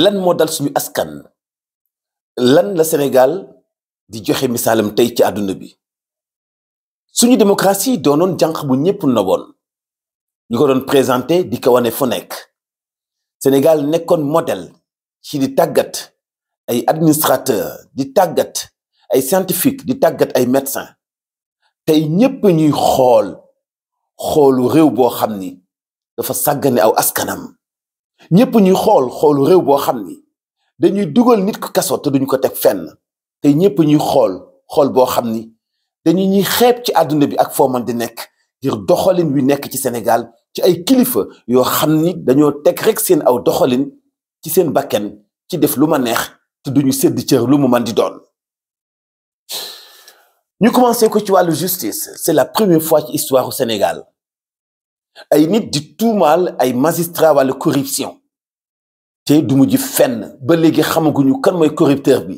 lan moo dal suñu askan lan la Sénégal di joxe misaalam tey ci àdduna bi suñu démocratie doonoon jànq bu ñépp noboon ñu ko doon présenté di ko wane fu nekk Sénégal nekkoon modèle ci di tàggat ay administrateur di tàggat ay scientifique di tàggat ay médecin tey ñépp ñuy xoolu réew boo xam ni dafa sàggane aw askanam ñépp ñuy xoolu réew boo xam ni dañuy dugal nit ko kaso te duñu ko teg fenn tey ñépp ñuy xool boo xam ni dañu ñuy xeeb ci àdduna bi ak foo man di nekk ngir doxalin wi nekk ci Sénégal ci ay kilifa yoo xam ni dañoo teg rek seen aw doxalin ci seen bakken ci def lu ma neex te duñu sédd cër lu mu man di doon ñu commencé ko ci wàllu justice c'est la première fois ci histoire au Sénégal ay nit di tuumaal ay magistrat wàllu corruption te du mujj fenn ba léegi xamaguñu kan mooy corrupteur bi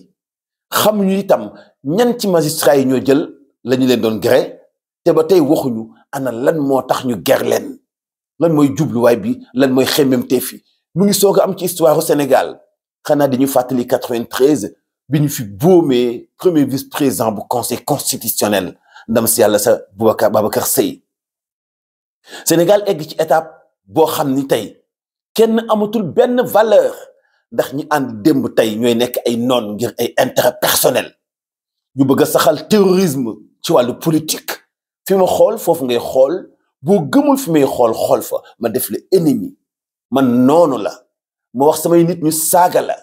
xamuñu itam ñan ci magistrat yi ñoo jël lañu leen doon gré te ba tey waxuñu ana lan moo tax ñu ger leen lan mooy jubluwaay bi lan mooy xemmemteef fi mu ngi soog a am ci histoire au Sénégal xanaa dañu fàttali 93 bi ñu fi boomee premier vice-président bu conseil constitutionnel ndam si yàlla sa Babacar Seye Sénégal egg ci étape boo xam ni tey kenn amatul benn valeur ndax ñi ànd démb tey ñooy nekk ay noon ngir ay intérêt personnel ñu bëgg a saxal terrorisme ci wàllu politique fi ma xool foofu ngay xool boo gëmul fi may xool fa ma def la ennemi man noonu la ma wax samay nit ñu saaga la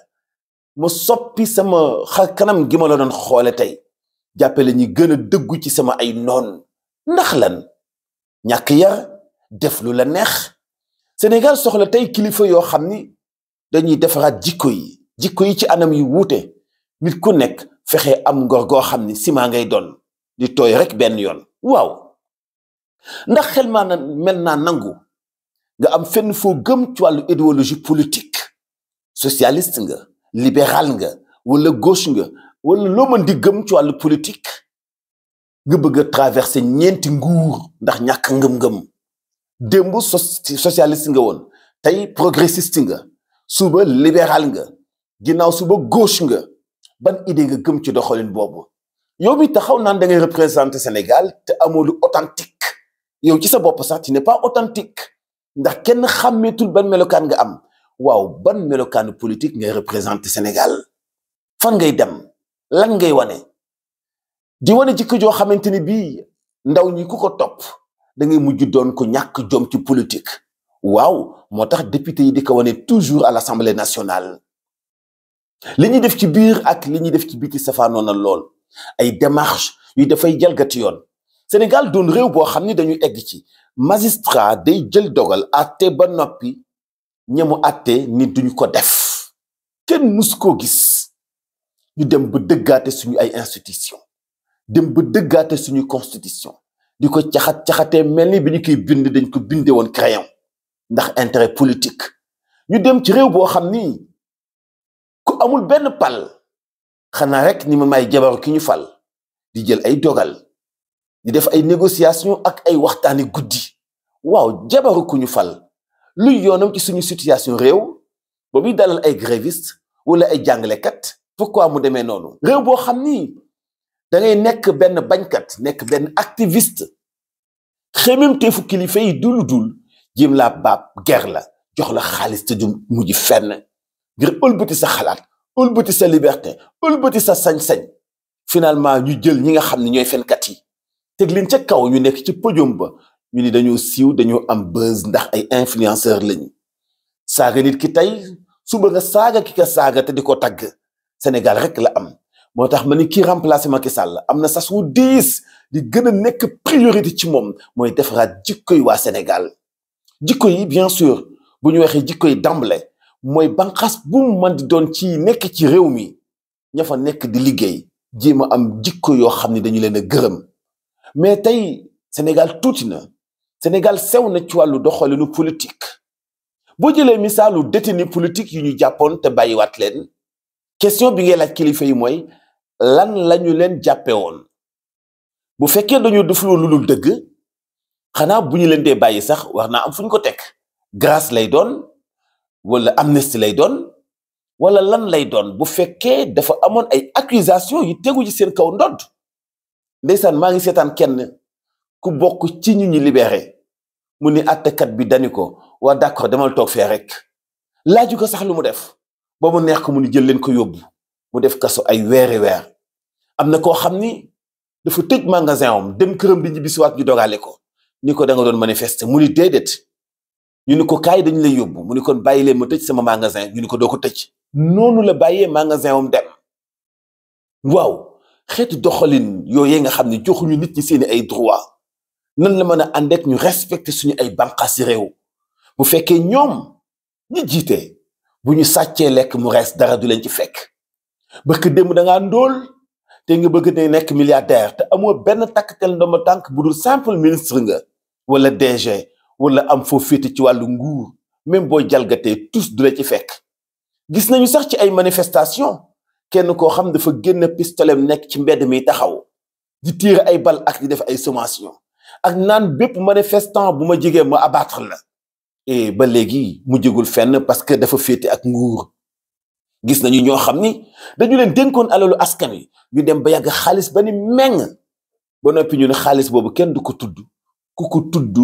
ma soppi sama xar kanam gi ma la doon xoole tey jàppale ñi gën a dëggu ci sama ay noon ndax lan ñàkk yar def lu la neex Sénégal soxla tey kilifa yoo xam ni dañuy defaraat jikko yi ci anam yu wuute nit ku nekk fexe am ngor goo xam ni ciment ngay doon di tooy rek benn yoon waaw ndax xel mel naa nangu nga am fenn foo gëm ci wàllu idéologie politique socialiste nga libéral nga wala gauche nga wala loo mën di gëm ci wàllu politique nga bëgg a traverser ñeenti nguur ndax ñàkk ngëm-ngëm démb socialiste nga woon tey progressiste nga suba libéral nga ginnaaw suba gauche nga ban idée nga gëm ci doxalin boobu yow mi taxaw naan da ngay représenter Sénégal te amoo lu authentique yow ci sa bopp sax tu n'es pas authentique ndax kenn xàmmeetul ban melokaan nga am waaw ban melokaanu politique ngay représenter Sénégal fan ngay dem lan ngay wane di wane jikko joo xamante ni bii ndaw ñi ku ko topp da ngay mujj doon ko ñàkk jom ci politique waaw moo tax député yi di ko wane toujours à l'Assemblée nationale li ñuy def ci biir ak li ñuy def ci biti safaanoo na lool ay démarche yu dafay jalgati yoon Sénégal doon réew boo xam ni dañu egg ci magistrat day jël dogal àtte ba noppi ñamu àtte ni duñu ko def kenn mus koo gis ñu dem ba dëggaate suñu ay institution dem ba dëggaate suñu constitution di ko caxatee mel ni bi ñu koy bind dañ ko binde woon crayon ndax intérêt politique ñu dem ci réew boo xam ni ku amul benn pal xanaa rek ni ma may jabaru ki ñu fal di jël ay dogal di def ay négociation ak ay waxtaani guddi waaw jabaru ku ñu fal luy yoonam ci suñu situation réew ba muy dalal ay gréviste wala ay jàngalekat pourquoi mu demee noonu réew boo xam ni da ngay nekk benn bañkat nekk benn activiste xememteefu kilifa yi dul jéem laa baab ger la jox la xaalis te du mujj fenn ngir ëlbati sa xalaat ëlbati sa liberté ëlbati sa sañ-sañ finalement ñu jël ñi nga xam ne ñooy fenkat yi teg leen ca kaw ñu nekk ci podium ba ñu ni dañoo siiw dañoo am buzz ndax ay influenceur lañu saaga nit ki tey suba nga saaga ki ka saaga te di ko tagg Sénégal rek la am moo tax ma ni kii remplacé Macky Sall am na sas wu diis di gën a nekk priorité ci moom mooy defaraat jikko yi waa Sénégal jikko yi bien sûr bu ñu waxee jikko yi d'emblée mooy banqaas bu mu mën di doon ci nekk ci réew mi ña fa nekk di liggéey jéem a am jikko yoo xam ne dañu leen a gërëm mais tey Sénégal tuuti na Sénégal sew na ci wàllu doxalinu politique boo jëlee misaalu détenu politique yu ñu jàppoon te bàyyiwaat leen question bi ngay laaj kilifa yi mooy lan lañu leen jàppe woon bu fekkee dañoo defloo lu dul dëgg xanaa bu ñu leen dee bàyyi sax war naa am fu ñu ko teg grâce lay doon wala amnistie lay doon wala lan lay doon bu fekkee dafa amoon ay accusation yu tegu ci seen kaw ndodd ndeysaan maa ngi seetaan kenn ku bokk ci ñu libéré mu ni àttekat bi dani ko waa d'accord demal toog fee rek laaju ko sax lu mu def ba mu neex ko mu ni jël leen ko yóbbu mu def kaso ay weeri weer am na koo xam ni dafa tëj magasin am dem këram di ñibbisiwaat ñu dogale ko ni ko da nga doon manifester mu ni déedéet ñu ni ko kaay dañu lay yóbbu mu ni kon bàyyi leen ma tëj sama magasin ñu ni ko doo ko tëj noonu la bàyyee magasin am dem waaw xeetu doxalin yooyee nga xam ne joxuñu nit ñi seeni ay droit nan la mën a ànd ak ñu respecter suñu ay bànqaasi réew bu fekkee ñoom ñi jiite bu ñu sàccee lekk mu rees dara du leen ci fekk bëkk démb da ngaa ndóol te nga bëgg ne nekk milliardaire te amoo benn takkatel ndomba tànk bu dul simple ministre nga wala DG wala am foo féete ci wàllu nguur même boo jalgatee tous du la ci fekk gis nañu sax ci ay manifestation kenn koo xam dafa génn pistolet nekk ci mbedd mi taxaw di tiire ay bal ak di def ay sommation ak naan bépp manifestant bu ma jigee ma abattre la et ba léegi mu jégul fenn parce que dafa féete ak nguur gis nañu ñoo xam ni dañu leen dénkoon alalu askan wi ñu dem ba yàgg xaalis ba ni meng ba noppi ñu ne xaalis boobu kenn du ko tudd ku ko tudd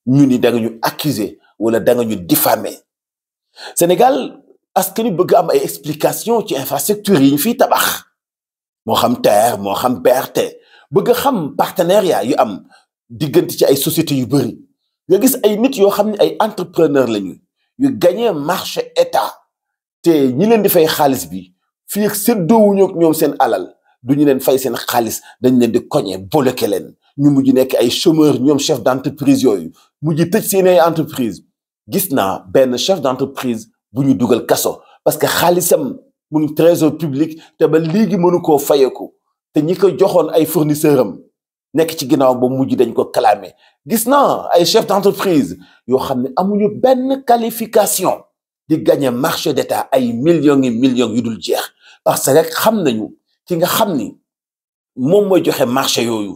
ñu ni da nga ñu accuser wala da nga ñu diffamer Sénégal askan wi bëgg am ay explication ci infrastructure yi ñu fiy tabax moo xam TER moo xam BRT bëgg xam partenariat yu am diggante ci ay sociétés yu bëri nga gis ay nit yoo xam ne ay entrepreneur lañu yu gagné marché état te ñi leen di fay xaalis bi fii ak séddoowuñu ak ñoom seen alal du ñu leen fay seen xaalis dañ leen di koñe bloqué leen ñu mujj nekk ay chômeur ñoom chef d'entreprise yooyu mujj tëj seen ay entreprise gis naa benn chef d'entreprise bu ñu dugal kaso parce que xaalisam mu ngi trésor public te ba léegi mënu koo fayeku te ñi ko joxoon ay fournisseur am nekk ci ginnaaw ba mujj dañ ko clamé gis naa ay chef d'entreprise yoo xam ne amuñu benn qualification di gagner marché d'état ay millions et millions yu dul jeex parce que rek xam nañu ki nga xam ni moom mooy joxe marché yooyu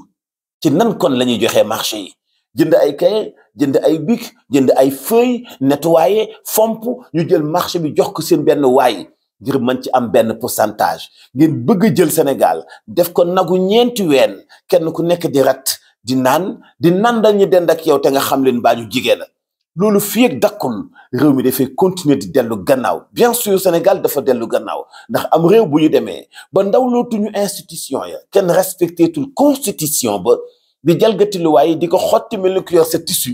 ci nan kon la ñuy joxe marché yi jënd ay cahier jënd ay bic jënd ay feuille nettoyer fomp ñu jël marché bi jox ko seen benn waay ngir mën ci am benn pourcentage ngeen bëgg a jël Sénégal def ko nagu ñeenti ween kenn ku nekk di rat di naan dañu dend ak yow te nga xam leen baa ñu jigéen la loolu fii ak dakkul réew mi dafay continuer di dellu gannaaw bien sûr Sénégal dafa dellu gannaaw ndax am réew bu ñu demee ba ndawlootuñu institution ya kenn respecteetul constitution ba di jalgati luwaay di ko xotti mel ni ku yor sa tissu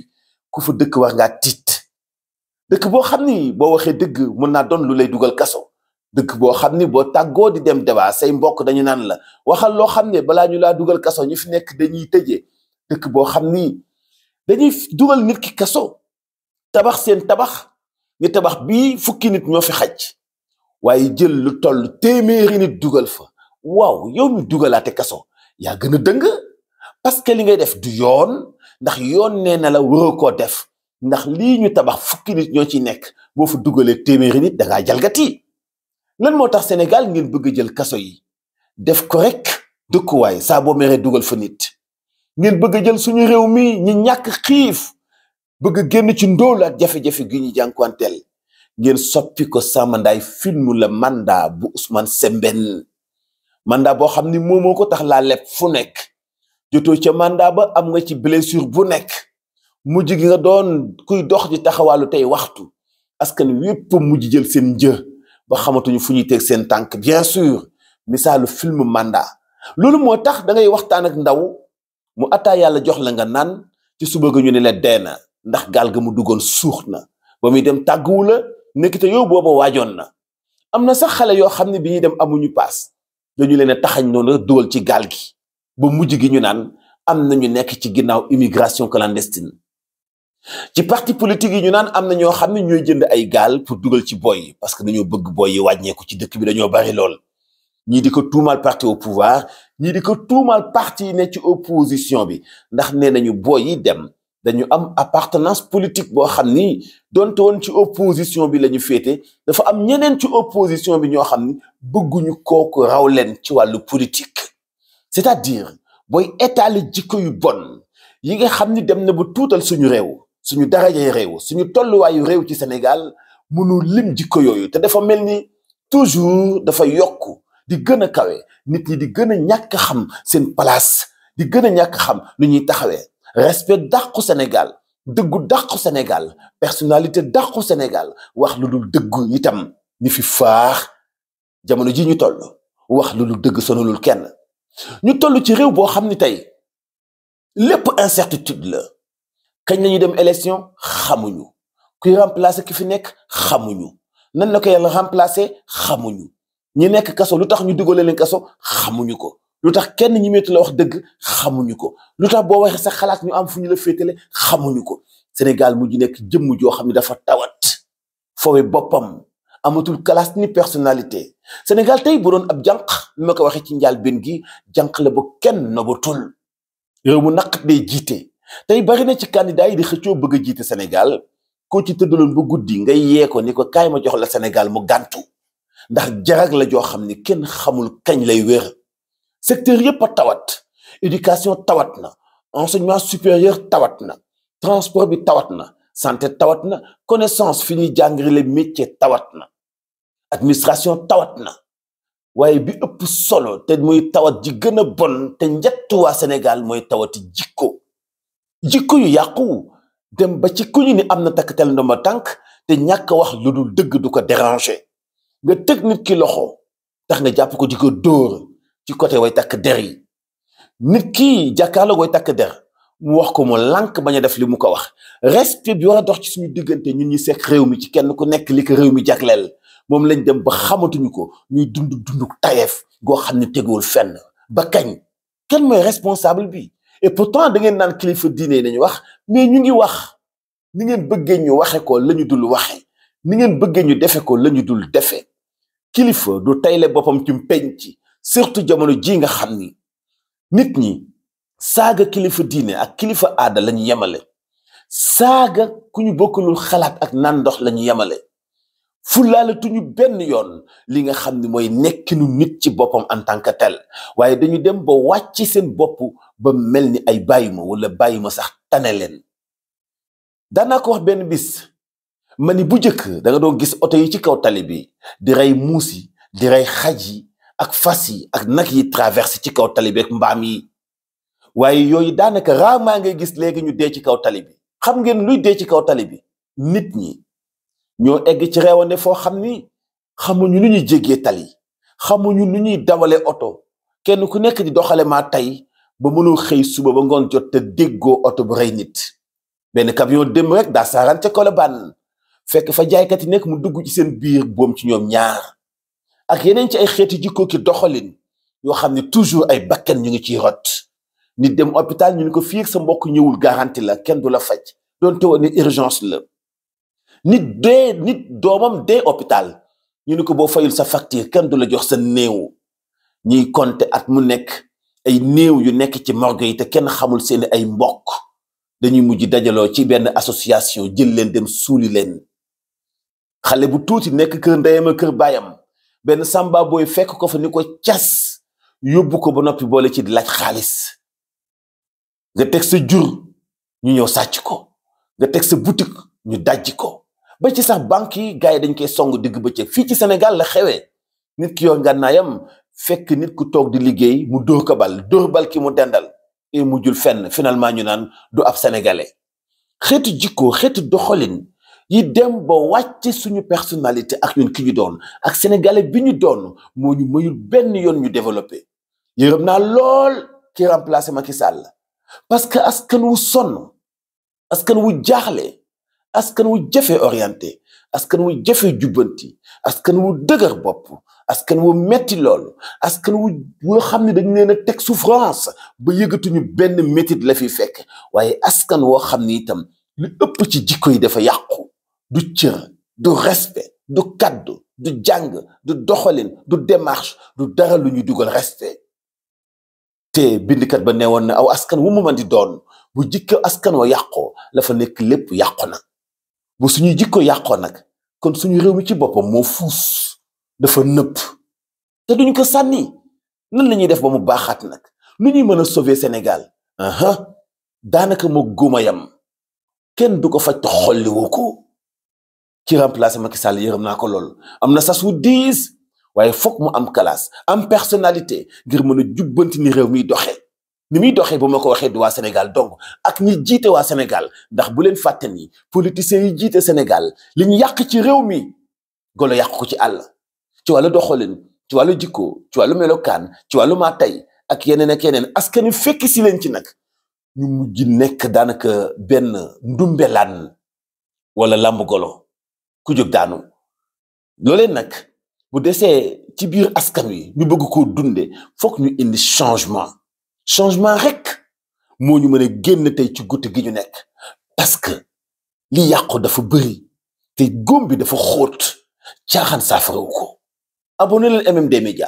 ku fa dëkk war ngaa tiit dëkk boo xam ni boo waxee dëgg mën naa doon lu lay dugal kaso dëkk boo xam ni boo tàggoo di dem débat say mbokk dañu naan la waxal loo xam ne balaa ñu laa dugal kaso ñu fi nekk dañuy tëjee dëkk boo xam ni dañuy dugal nit ki kaso tabax seen tabax ni tabax bii fukki nit ñoo fi xaj waaye jël lu toll téeméeri nit dugal fa waaw yow mi dugalaate kaso yaa gën a dëng parce que li ngay def du yoon ndax yoon nee na la waroo koo def ndax lii ñu tabax fukki nit ñoo ci nekk boo fa dugalee téeméeri nit da ngaa jalgati lan moo tax Sénégal ngeen bëgg jël kaso yi def ko rek dëkkuwaay saa boo meree dugal fa nit ngeen bëgg jël suñu réew mi ñi ñàkk xiif bëgg génn ci ndóol ak jafe-jafe gi ñu jànkuwanteel ngeen soppi ko samandaay film la mandat bu Ousmane Sembène mandat boo xam ni moomoo ko tax laa leb fu nekk jotoo ca mandat ba am nga ci blessure bu nekk mujj gi nga doon kuy dox di taxawaalu tey waxtu askan wépp mujj jël seen një ba xamatuñu fu ñuy teg seen tànk bien sûr misaalu film mandat loolu moo tax da ngay waxtaan ak ndaw mu ataa yàlla jox la nga naan ci suba ga ñu ne la deena ndax gaal ga mu duggoon suux na ba muy dem tàgguwu la nekkite yow booba waajoon na am na sax xale yoo xam ne bi ñuy dem amuñu paas dañu leen a taxañ noonu dugal ci gaal gi ba mujj gi ñu naan am na ñu nekk ci ginnaaw immigration clandestine ci parti politique yi ñu naan am na ñoo xam ne ñooy jënd ay gaal pour dugal ci boy yi parce que dañoo bëgg boy yi wàññeeku ci dëkk bi dañoo bari lool ñii di ko tuumal parti au pouvoir ñii di ko tuumal parti yi ne ci opposition bi ndax nee nañu boy yi dem dañu am appartenance politique boo xam ni donte woon ci opposition bi la ñu féete dafa am ñeneen ci opposition bi ñoo xam ni bëgguñu kooku raw leen ci wàllu politique c'est-à-dire booy étaler jikko yu bon yi nga xam ni dem na ba tuutal suñu réew suñu darajay réew suñu tolluwaayu réew ci Sénégal mënu lim jikko yooyu te dafa mel ni toujours dafa yokku di gën a kawe nit ñi di gën a ñàkk xam seen place di gën a ñàkk xam lu ñuy taxawee respect dàqu Sénégal dëggu dàqu Sénégal personnalité dàqu Sénégal wax lu dul dëggu itam ni fi faax jamono ji ñu toll wax lu dul dëgg sonalul kenn ñu toll ci réew boo xam ni tey lépp incertitude la kañ lañu dem élection xamuñu kuy remplacer ki fi nekk xamuñu nan la ko yàlla remplacer xamuñu ñi nekk kaso lu tax ñu dugale leen kaso xamuñu ko lu tax kenn ñi meetu la wax dëgg xamuñu ko lu tax boo waxee sa xalaat ñu am fu ñu la féetale xamuñu ko Sénégal mujj nekk jëmm joo xam ne dafa tawat foowe boppam amatul classe ni personnalité Sénégal tey bu doon ab jànq li ma ko waxee ci njaal benn gi jànq la ba kenn nobatul réew mu naq day jiite tey bari na ci candidat yi di xëccoo bëgg a jiite Sénégal koo ci tëddaloon ba guddi ngay yee ko ni ko kaay ma jox la Sénégal mu gàntu ndax jarag la joo xam ni kenn xamul kañ lay wér secteur yépp a tawat éducation tawat na enseignement supérieur tawat na transport bi tawat na santé tawat na connaissance fi ñuy jàngale métier tawat na administration tawat na waaye bi ëpp solo te muy tawat ji gën a bon te njett waa Sénégal mooy tawati jikko yu yàqu dem ba ci ku ñu ni am na takkatel ndomba tànk te ñàkk wax lu dul dëgg du ko déranger nga tëg nit ki loxo tax nga jàpp ko di ko dóor ci côté way takk der yi nit ki jàkkaarloo way takk der mu wax ko mu lànk bañ a def li mu ko wax respect bi war a dox ci suñu diggante ñun ñi sekk réew mi ci kenn ku nekk li ko réew mi jagleel moom lañ dem ba xamatuñu ko ñuy dund tayeef goo xam ne teguwul fenn ba kañ kenn mooy responsable bi et pourtant da ngeen naan kilifa diine yi nañu wax mais ñu ngi wax ni ngeen bëggee ñu waxe ko la ñu dul waxe ni ngeen bëggee ñu defe ko la ñu dul defe kilifa du tayle boppam ci penc surtout jamono ji nga xam ni nit ñi saaga kilifa diine ak kilifa aada lañu yemale saaga ku ñu bokkulul xalaat ak naan ndox lañu yemale fulaalatuñu benn yoon li nga xam ni mooy nekkinu nit ci boppam en tant que tel waaye dañu dem ba wàcc seen bopp ba mel ni ay bàyyima wala bàyyima sax tane leen daanaa ko wax benn bis ma ni bu jëkk da nga doon gis oto yi ci kaw tali bi di rey muus yi di rey xaj yi ak fas yi ak nag yi traversé ci kaw tali bi ak mbaam yi waaye yooyu daanaka rarement ngay gis léegi ñu dee ci kaw tali bi xam ngeen luy dee ci kaw tali bi nit ñi ñoo egg ci réewande foo xam ni xamuñu nu ñuy jéggee tali xamuñu nu ñuy dawale oto kenn ku nekk di doxale maa tey ba mënoo xëy suba ba ngoon jot te déggoo oto bu rey nit benn camion dem rek daa saaraan ca Colobane fekk fa jaaykat yi nekk mu dugg ci seen biir boom ci ñoom ñaar ak yeneen ci ay xeeti jikko ki doxalin yoo xam ne toujours ay bakken ñu ngi ciy rot nit dem hôpital ñu ni ko fii ak sa mbokk ñëwul garanti la kenn du la faj doon teewoon ni urgence la nit doomam dee hôpital ñu ni ko boo fayul sa facture kenn du la jox sa néew ñuy compter at mu nekk ay néew yu nekk ci morgue yi te kenn xamul seeni ay mbokk dañuy mujj dajaloo ci benn association jël leen dem suuli leen xale bu tuuti nekk kër ndeyam ak kër baayam benn samba booy fekk ko fa ni ko cas yóbbu ko ba noppi boole ci di laaj xaalis nga teg sa jur ñu ñëw sàcc ko nga teg sa boutique ñu dajji ko ba ci sax banque yi gars yi dañ koy song digg bëccëg fii ci Sénégal la xewee nit ki yor ngànnaayam fekk nit ku toog di liggéey mu dóor ko dóor bal ki mu dendal et mujjul fenn finalement ñu naan du ab sénégalais xeetu jikko xeetu doxalin yi dem ba wàcce suñu personnalité ak ñun ki ñu doon ak sénégalais bi ñu doon moo ñu mayul benn yoon ñu développé yërëm naa lool ki remplacé Macky Sall parce que askan wu sonn askan wu jaaxle askan wu jafe orienté askan wu jafe jubbanti askan wu dëgër bopp askan wu metti lool askan wu xam ne dañu leen a teg souffrance ba yëgatuñu benn métit la fi fekk waaye askan woo xam ni itam lu ëpp ci jikko yi dafa yàqu du cër du respect du kaddu du jàng du doxalin du démarche du dara lu ñu dugal respect te bindkat ba neewoon na aw askan wu mu mën di doon bu jikko askan wa yàqoo la fa nekk lépp yàqu na bu suñuy jikko yàqoo nag kon suñu réew mi ci boppam moo fuus dafa nëpp te duñu ko sànni nan la ñuy def ba mu baaxaat nag lu ñuy mën a sauver Sénégal daanaka moo góoma yam kenn du ko faj te xolli woo ko ki remplacé Macky Sall yërëm naa ko lool am na sas wu diis waaye foog mu am classe am personnalité ngir mën a jubbanti ni réew miy doxee ni muy doxee bu ma ko waxee du waa Sénégal donc ak ñi jiite waa Sénégal ndax bu leen fàtte ni politiciens yi jiite Sénégal li ñu yàq ci réew mi golo yàq ko ci àll ci wàllu doxalin ci wàllu jikko ci wàllu melokaan ci wàllu maa tey ak yeneen askan wi fekk si leen ci nag ñu mujj nekk daanaka benn ndumbelaan wala lamb golo ku jóg daanu loolee nag bu desee ci biir askan wi ñu bëgg koo dunde foog ñu indi changement rek moo ñu mën a génn tey ci guddi gi ñu nekk parce que li yàqu dafa bëri te góom bi dafa xóot caaxaan saafarawu ko abonné leen MMD Média